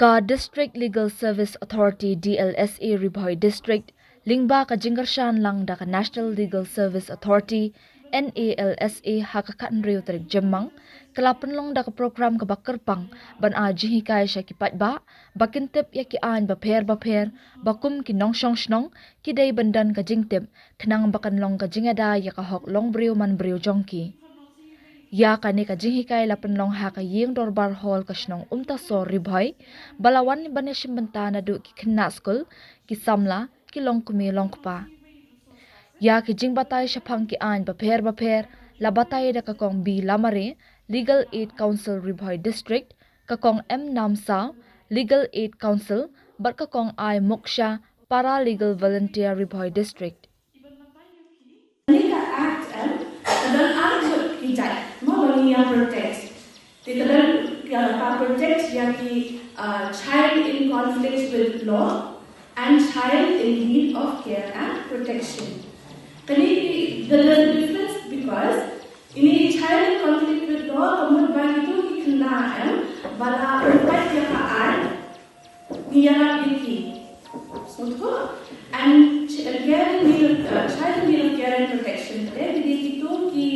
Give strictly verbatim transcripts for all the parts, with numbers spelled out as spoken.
Ka District Legal Service Authority, D L S A, Ri Bhoi District, lyngba ka jingkyrshan lang da ka National Legal Service Authority, N A L S A, ha ka khathynriew tarik Jymmang, ka la pynlong da ka program kaba kyrpang ban ai jinghikai sha ki paidbah ba kin tip ïa ki aiñ bapher bapher ba kum ki nongshong shnong ki dei ban don ka jingtip khnang ba kan long ka jingada ïa ka hok longbriew manbriew jong ki. Ïa kane ka jinghikai la pynlong ha ka Ïing Dorbar Hall ka shnong Umtasor, Ri Bhoi, ba la wan ban ïashim bynta naduh ki khynnah skul, ki samla, ki longkmie longkpa. Ïa ki jingbatai shaphang ki aiñ bapher bapher la batai da ka Kong B Lamare, Legal Aid Counsel, Ri Bhoi District, ka Kong M Namsaw, Legal Aid Counsel, bad ka Kong I Moksha, Paralegal Volunteer, Ri Bhoi District. Kane ka Act em, ka don ar ngut ki jait, mo, ba ngi ïa protect. Te ka don, ka, ka protect ïa ki, uh, child in conflict with law and child in need of care and protection. Kane ki, the, the difference because ini child in conflict with law, ka mut ba kito ki khynnah em, ba la pynpait ïa ka aiñ, ngi ïarap ïa ki. Sngewthuh? And ch-, uh, care in need of, uh, child in need of care and protection. Te ki dei kito ki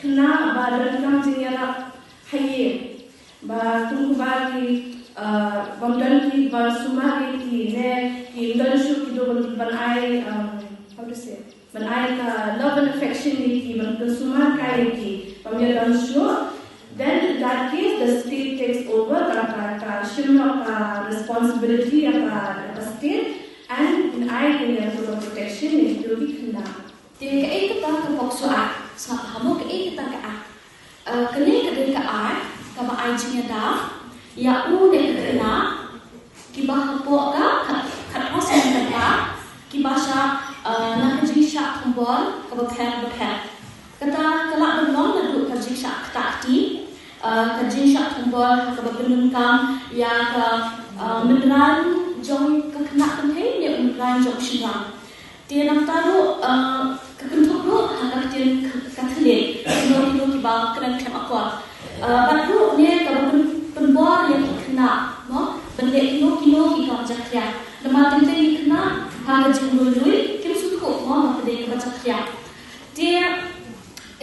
khynnah ba donkam jingïarap ha ïing. Ba kum ba ki, uh, bym don ki ban sumar ïa ki, ne kim don shuh ki dei ban, ban ai, um, how to say? Ban ai ka love and affection ïa ki, ban pynsumar kai ïa ki, bym ïadon shuh. Then in that case, the state takes over, ka, ka, ka shim noh ka responsibility ïa ka, ïa ka state, and in ai ka ïa ka protection ïa ki khynnah. Te kaei kata ka POCSO Act, sngap bha mo, kaei kata ka Act. Uh, kane ka dei ka Act kaba ai jingïada ïa u ne u khynnah kiba hapoh ka khat, khatphra snem kata, kiba shah, uh, na ka jingshah thombor kaba pher bapher. Kata ka lah ban long naduh ka jingshah ktah kti, uh, ka jingshah thombor kaba pyndonkam ïa ka, uh, mynrain jong ka khynnah kynthei ne mynrain jong u shynrang. Te nangta ruh, uh, ka kynthup ruh ha ka ktien ka, ka thylliej, kino kino kiba kren khlem akor. Uh, bad ruh ne kaba pyn, pynbor ïa ki khynnah, mo, ban leh kino kino ki kam jakhlia. Namar teng teng ki khynnah ha ka jingroi roi kim sngewthuh, mo, ba ka dei kaba jakhlia. Te,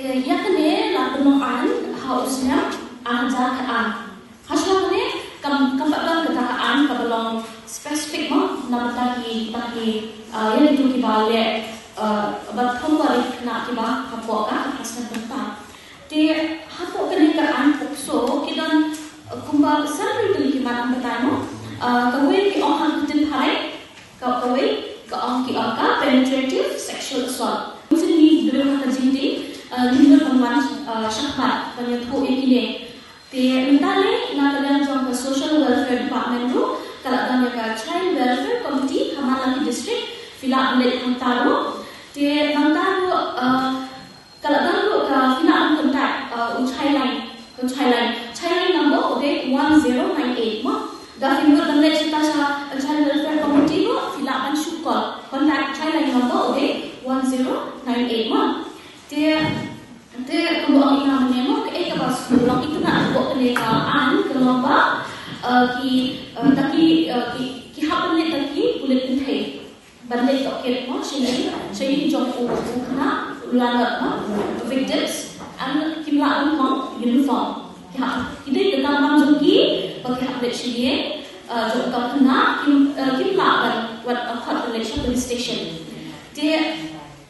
eh, ïa kane la pynlong aiñ ha u snem ar hajar khatar. Hashwa kane kam, kam pat don kata ka aiñ kaba long specific, mo, na bynta ki, bynta ki, uh, ïa kito kiba leh, uh, ba thombor ïa ki khynnah kiba hapoh ka khatphra snem kata. Te hapoh kane ka aiñ POCSO ki don, uh, kumba san tylli ki mat, ym batai, mo. Uh, kawei ki ong ha ka ktien phareng, ka, kawei ka ong, ki ong ka penetrative sexual assault. Mynta ngi briew ha ka jingtieng, uh, ngim don ban wan, uh, shakhmat ban ïathuh ïa kine. Te mynta lei na ka liang jong ka Social Welfare Department ruh ka la don ïa ka Child Welfare Committee ha man la ki district, phi lah ban leit hangta ruh. Te mynta ruh, uh, ka la don ruh ka, phi lah ban contact, uh, u Childline, u Childline. Childline number u dei one zero nine eight, mo. Da phi mut ban leit shata sha Child Welfare Committee ruh phi lah ban shu call. Contact Childline number u dei one zero nine eight, mo. Te, te kumba ong ïa nga mynne, mo, kaei kaba sngewlong ïa nga hapoh kane ka aiñ ka long ba, uh, ki, uh, da ki, uh, ki, ki hap ban leit da ki pulit kynthei ban leit tohkit, mo, sha ïing, sha ïing jong u, u khynnah, u lanot, mo, victims, and kim lah ban phong uniform. Ki hap, ki dei ka kam jong ki ba ki hap leit sha ïing, uh, jong u khynnah, kim, uh, kim lah ban, wat, uh, khot ban leit sha police station. Te,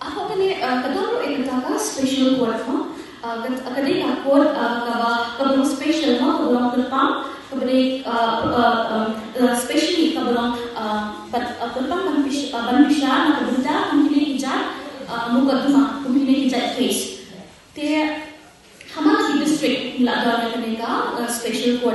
Hapoh kane, uh, ka don ruh ïa kata ka special court, mo. Uh, ka, ka dei ka court, uh, kaba, kaba long special, mo, kaba long kyrpang, kaba dei, uh, uh, um, uh, specially kaba long, uh, ban, uh, kyrpang ban bish-, uh, ban bishar na ka bynta